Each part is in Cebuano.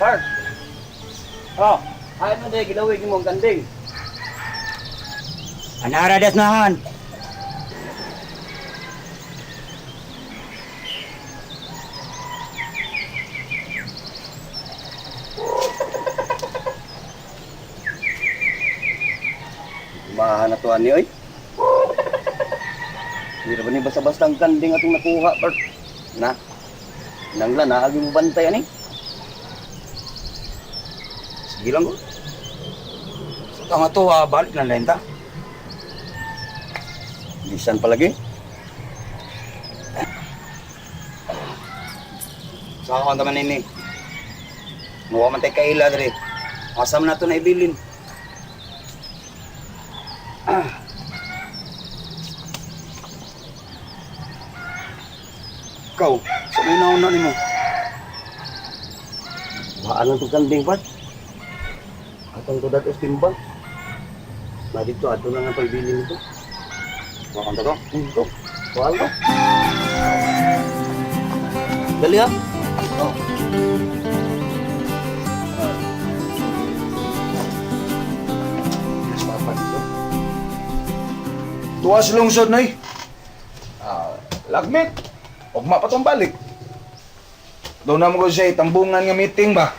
Park. Oh, ay mo day gilawig mo ang kanding. Anara des nahan. Maha na to ani oy. Hindi ra ba ni basta-basta ang kanding atong nakuha, Park? Na. Nangla na agi mo bantay ani. Sige lang ko. Sa tanga to, balik na lenta. Bisan palagi. Sa ako naman ini. Muha man tay kaila diri. Asa man nato na ibilin? Ah. Ikaw, sa may nauna nimo? Waan lang tong kanding, Park. Atong to datos timbang. Na dito ato na nga pagbilin nito. Wa kang to? Dito. Kuhaan ko. Dali ha. Oh. Yes, papa dito. Tuwas lungsod nay. Lagmit. Ugma pa tong balik. Doon na mo ko siya tambungan nga meeting ba?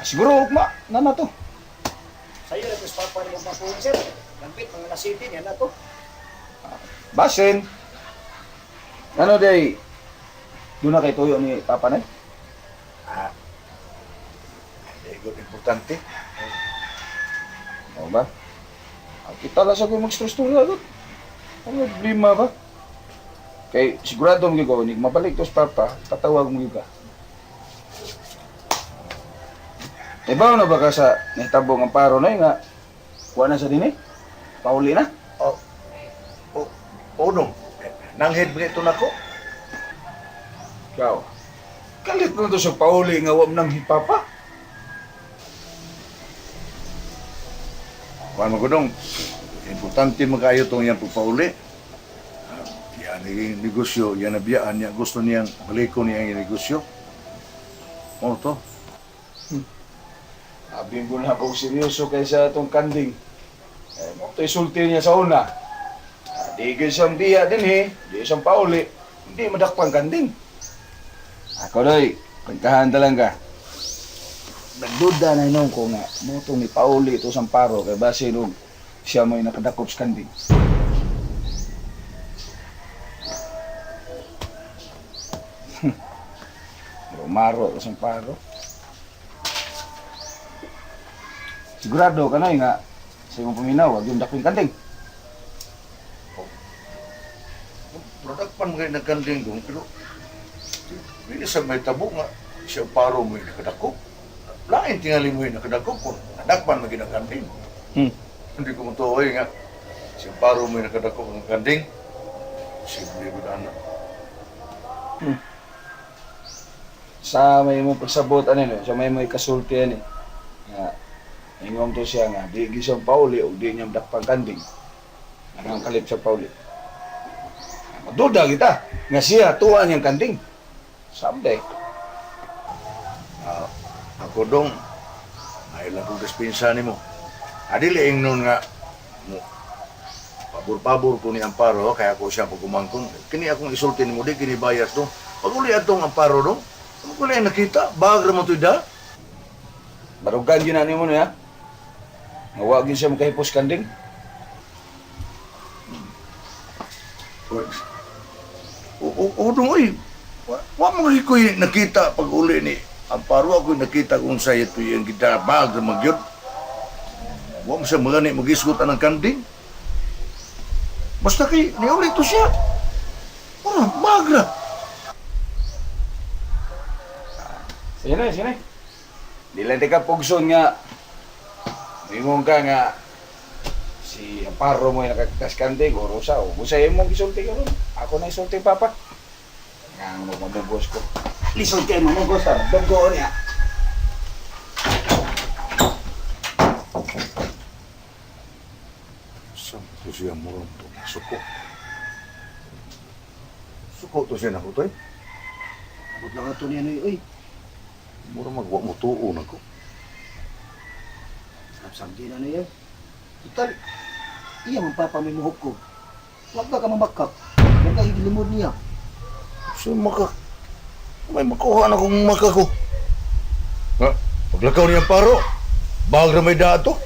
Siguro ugma na na to. Sa'yo na ito, papa ni mong mapuhin, sir. Lambit, mga nasitin, yan na to. Basin. Ano day? Doon na kay tuyo ni Papa nay. Hindi importante. Oo ba? Kita lang sa ko mag-stress-stress agad. Ano problema ba? Kay sigurado mo gyud ko, mabalik to sa Papa, patawag mo gyud ka. Ibaw na ba ka sa nahitabo ng paro na nga kuha na sa dinhi? Pauli na? Oh, oh, oh no. Nanghid ba ito nako? Ikaw. Kalit na to sa pauli nga wa nang hipapa. Kuan mo dong. Importante magayo tong iyang pagpauli. Yan ang negosyo, yan ang biyaan niya. Gusto niyang baliko niya ang negosyo. Ano to? Abi ko na ako seryoso kaysa itong kanding. Eh, mo to isulti niya sa una. Di gyud siyang biya din eh. Di siyang pauli. Hindi madakpang kanding. Ako doy, pagkahan talaga. Nagduda na inom ko nga, mo itong ni pauli ito sa paro kay base nung siya mo'y nakadakop sa kanding. Maro ito sa paro. Sigurado ka na nga sa imong paminaw, wag yung dakwing kanding. Product pan mo kayo nagkanding dong, pero hindi sa may tabo nga siya paro mo yung nakadako. Lain tingali mo yung nakadako kung nadakpan mo ginagkanding. Hindi ko matuoy nga siya paro mo yung nakadako ng kanding. Simple ko na. Sa may mong pagsabot ano no, sa may mo ikasulti ani. Nga ingon to siya nga di gisang pauli og di niya dakpang kanding. Ang kalip sa pauli. Maduda kita nga siya tuwa niyang kanding. Someday. Ako dong, ay lang kong dispensa nimo. Adili ingnon nga mo pabor-pabor ko ni Amparo kaya ako siya pagkumangkon. Kini akong isulti nimo di kini bias dong. Pag uli atong Amparo dong, ano ko lang nakita, bag ra mo to'y da. Barugan yun na nimo niya. Nga wa gyud siya makahipos kanding. O dong oy. Wa mo ko'y nakita pag uli ni Amparo ako nakita kung sa ito yung kita bag ra magyud. Wa mo siya magani magisgot anang kanding. Basta kay niuli to siya. Ora, bagra. Sige na, sige na. Di lang ka pugson nga. Ingon ka nga si Amparo mo yung nakakaskanding o Rosa o kung sa'yo mong isulti ka ron. Ako na isulti, Papa. Nga ang mamugos ko. Lisod kayo mamugos ha. Dugo niya. Sa to siya murong to. Suko. Suko to siya na ko, toy. Abot lang ito niya, uy. Mura magwa mo tuo na ko. Sabsabdi na niya. Total, iya man papa may muhok ko. Huwag ka ka mamakak. Huwag ka igilimod niya. So maka may makuha na kong maka ko. Ha? Paglakaw niya paro. Bag ra may dato.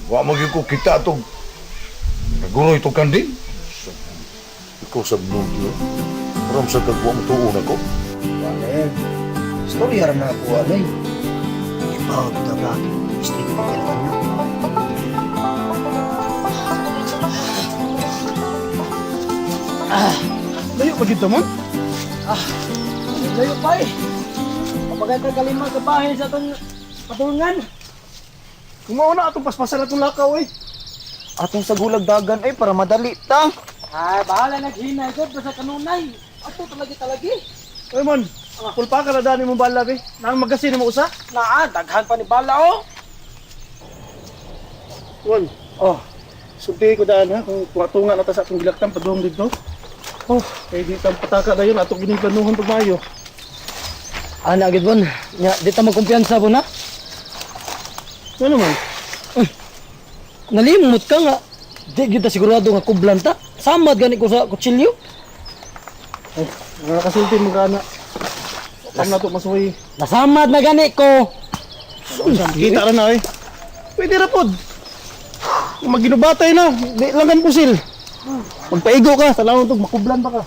Wa magyud ko kita atong naguroy itong kanding. Ikaw sa nudyo. Mura sa kagwa mo tuo na ko. Wala eh. Storya ra na ako, anay. Ipawag ta ba? Istri ko kailangan niyo. Layo pa dito mon? Layo pa eh. Kapag ka kalima ka bahin sa atong patulungan. Kung mauna atong paspasan atong lakaw eh. Atong sa gulag dagan ay para madali ta. Ay, bahala naghinay god basta kanunay. Ato talagi talagi. Oy mon, pulpa ka na dani mo bala be. Nang magasin mo usa. Naa, daghan pa ni bala oh. Mon. Oh, Sulti ko daan ha kung tuwa-tunga na ta sa atong gilaktan padung dito. Oh, kay di tang pataka dayon atong giniplanuhon pag maayo. Ana gid bon. Nya di ta magkumpiyansa bon ha. Ano man? Nalimot ka nga. Di gyud ta sigurado nga kublan ta. Samad gani ko sa kutsilyo. Ay, nakasulti mo ka na. Kam na to masuway. Nasamad na gani ko. Kita ra na eh. Pwede ra pod. Kung Maginubatay na, di lang kan pusil. Magpaigo ka, salamat tog makublan pa ka.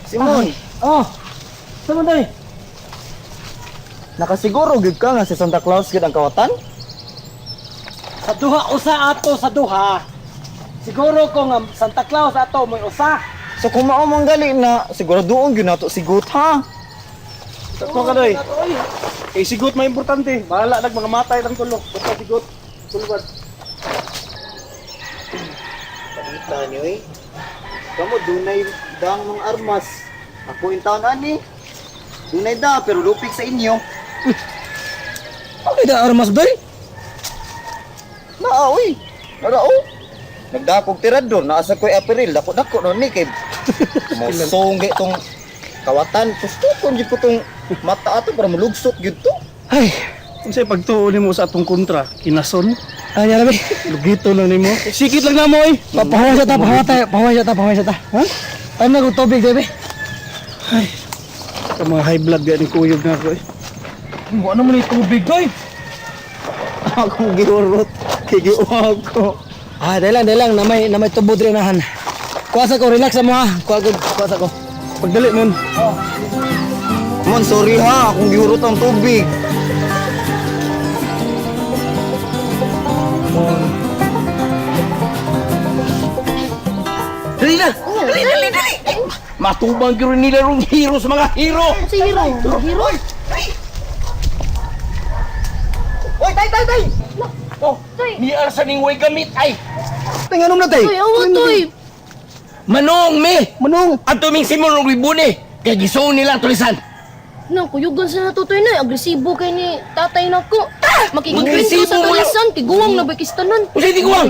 Simon, Oh. Sama day. nakasiguro gyud ka nga si Santa Claus gyud ang kawatan? Sa duha usa ato sa duha. Siguro ko nga Santa Claus ato mo'y usa. So kung mao man gali na siguraduon gyud nato sigut ha. Sakto ka doy. Eh sigot may importante. Bahala nag mga matay lang tulok. Basta sigot. Sulbad. Kita niyo eh. Kamo dunay dang mga armas. Ako in taon ani. Dunay da pero lupik sa inyo. Okay da armas bay. Naa oy. Nara oh. Nagdakog tirador naa sa koy apiril dako dako no ni kay mosongge tong kawatan tustukon jud ko tong mata ato para molugsok gyud to. Ay, Unsay pagtuo nimo sa atong kontra? Kinason. ay rabi. Lugito lang nimo. Sikit lang namo eh. Pahawa sa ta, pahawa ta, pahawa sa ta, pahawa sa ta. Ha? Ay na kong tubig bebe. Ay. Sa mga high blood gani kuyog na ako eh. Wala mo ni tubig doy. Akong giurot kay giuhaw ko. Ah, dahil lang, dahil lang, namay tubod rin nahan. Kuha sa ko, relax mo ha. Kuha ko, kuha sa ko. Pagdali mon. Mon sorry ha akong giurot ang tubig. Dali na! Dali, dali, dali! Matubang gyud nila rong hero sa mga hero! Si Hero. Hero? Oy, tay, tay, tay! Oh, Tay. ni Arsa ning way gamit ay! Tinganom na tay. Toy, awa toy. Manong me! Manong. Ato ming Simon og ribone! Kay gisuon nila ang tulisan! Nang kuyugan sa natutoy na, agresibo kay ni tatay nako. Makigwento Agresibo sa mo lang. tulisan, tiguang na bakistanan. Unsay tiguang?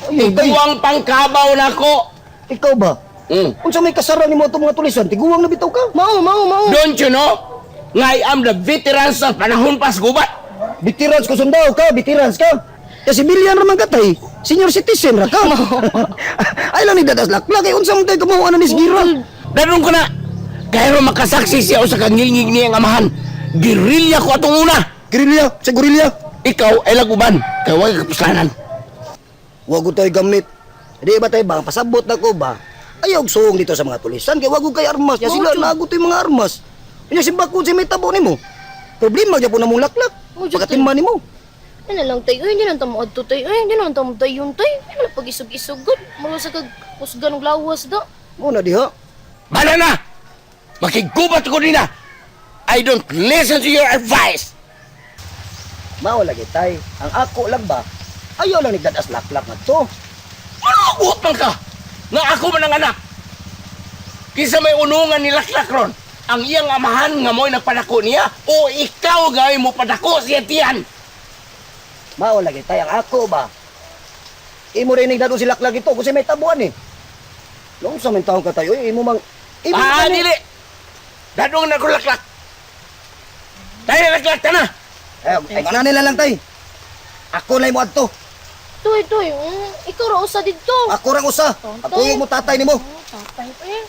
Tiguang pangkabaw nako! Ikaw ba? Mm. Unsa may kasara nimo atong mga tulisan? Tiguang na bitaw ka. Mao, mao, mao. Don't you know? Nga I am the veteran sa panahon pas gubat. Veterans ko sundao ka, veterans ka. Kasi civilian ra man ka tay. Senior citizen ra ka. Ay lang ni dadas laklak kay unsa man tay kumuha na ni Sigira. Danong ko na. Kaya makasaksi siya sa kangilngig niyang amahan. Gerilya ko atong una. Guerrilla, sa guerrilla. Ikaw ay laguban. Kaya huwag kapuslanan. Wa ko tay gamit. Di ba tay ba pasabot na ko ba? Ayaw og suong dito sa mga tulisan kay wa ko kay armas. Nya sila Mao, nago to'y mga armas. Nya si bakod si may tabo nimo. Problema gyapon na mong laklak. Mao, jud, tay. Pagkatimba nimo. Ano lang tay, uy, hindi lang tamo adto tay, uy, hindi lang tamo dayon tay. Ano lang pag-isog-isog gud. Mula sa kag kusgan og lawas da. Mo na diha. Bala na! Makigubat ko nila! I don't listen to your advice! Mao lagi tay. Ang ako lang ba? Ayaw lang nigdadas laklak na to. Ano buot man ka? Nga ako man ang anak. Kisa may unungan ni Laklak ron. Ang iyang amahan nga mo'y nagpadako niya o ikaw nga ay mo padako siya tiyan. Mao lagi tay ang ako ba? Imo rin nigdado si laklak ito kasi may tabuan eh. Noong sa taong ka tayo, imo mang imo Ah, man- dili. Dadong na ko laklak. Tayo laklak ta na. Eh, ay kana nila lang tay. Ako na mo adto. Toy, toy, ikaw ra usa didto. Ako rang usa. Ako yung mo tatay nimo. Oh, tatay eh.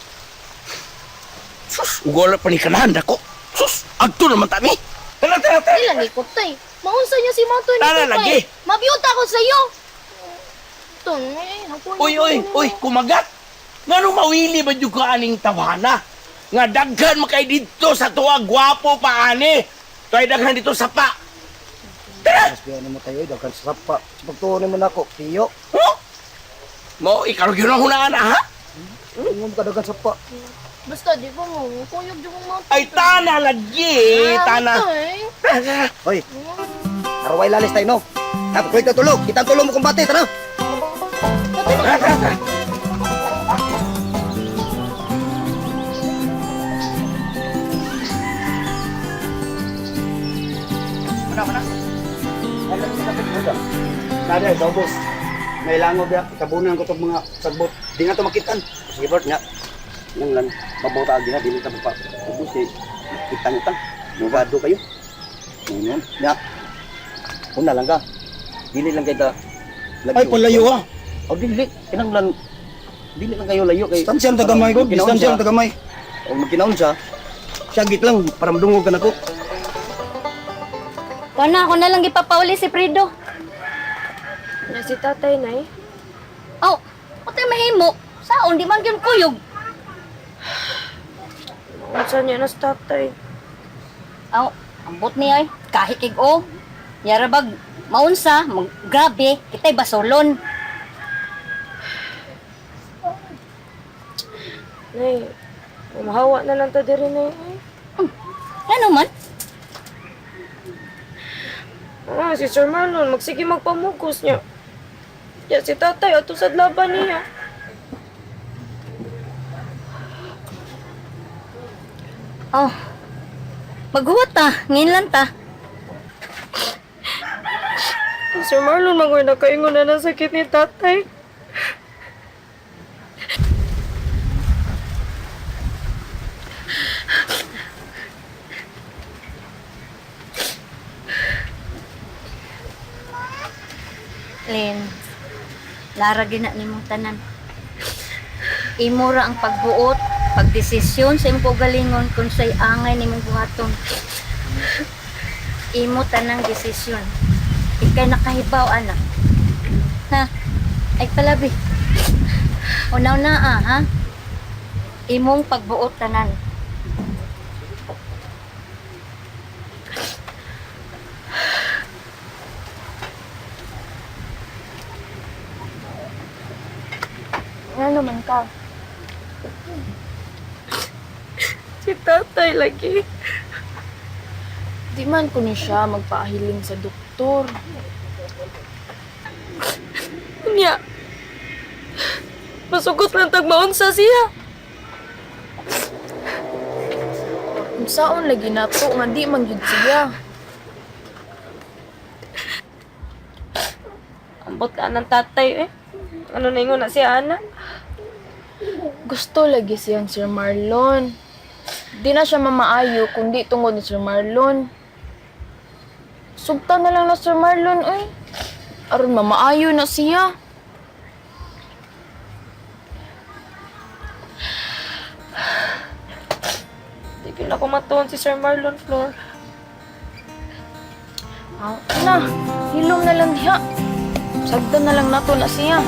Sus, ugola pa ni kanahan dako. Sus, agto naman tami. Tara, tara, tara. Di lang ikot tay. Maunsa niya si Matoy ni Tara, tatay. lagi. Mabiyuta ko sa iyo. Toy, naku. Uy, uy, uy, kumagat. Ngano mawili ba jud ka aning tawana? Nga daghan makay didto sa tuwa, gwapo pa ani. Toy daghan dito sa pa. Tara! Mas biyan mo tayo, daghan sa sapa. Sa pagtuon nimo nako, tiyo. Huh? Mo ikaw gyud ang hunaan ha? Ingon ka daghan sapa. Basta di ba mo, kuyog jud kong Matoy. Ay tana lagi, tana. Toy. Tara, tara. Hoy. Arway lalis tayo no. Ha, pagkulit na tulog. Kitang tulog mo kumbate, tara. Tara, tara, tara. Nada, daw boss. May langob ya, tabunan ko tong mga sagbot. Di na to makitan. Sige Bert, nga. Nang lan, mabota agi na, dili ta pa. Ubus eh, kita ta. Mugado kayo. Ngayon, Nya. Una lang ka. Dili lang kay ta. Ay, palayo ha. O dili, kinanglan dili lang kayo layo kay. Distansya ang tagamay ko, Magkinaon distansya siya. ang tagamay. O magkinaon siya. Syagit lang, para madungog ka nako. Wala, ako na lang ipapauli si Fredo. Na si tatay nay. Aw, patay mahimo. Saon, di man gyud kuyog. Unsa niya na si tatay? Aw, ambot niya ay. Kahit kig o. Yarabag, maunsa, mag, grabe, kita'y basolon. Nay, umahawa na lang ta diri nay. Ano man? Ah, si Sir Marlon, magsige magpamugos niya. Ya, si tatay, ato sa laban niya. Aw, maghuwat ta, ngayon lang ta. Sir Marlon, magoy na kaingon na ng sakit ni tatay. Lin, lara gina nimong tanan. Imo ra ang pagbuot, pagdesisyon sa imong kaugalingon kung say angay nimong buhaton. Imo tanang desisyon. Ikay nakahibaw anak. Ha? Ay palabi. Unaw na ah, ha? Imong pagbuot tanan. Nga naman ka? Si tatay lagi. Di man ko ni siya magpaahiling sa doktor. Niya. Masugot lang tagmaon sa siya. Unsaon lagi nato nga di man gyud siya. Ambot ka ng tatay eh. Ano na ingon na siya, ana? Gusto lagi siyang Sir Marlon. Di na siya mamaayo kundi tungod ni Sir Marlon. Sugta na lang na Sir Marlon, oy. Aron mamaayo na siya. Di ko na kumatuon si Sir Marlon Flor. Ah, na, hilom na lang diha. Sagdan na lang nato na siya.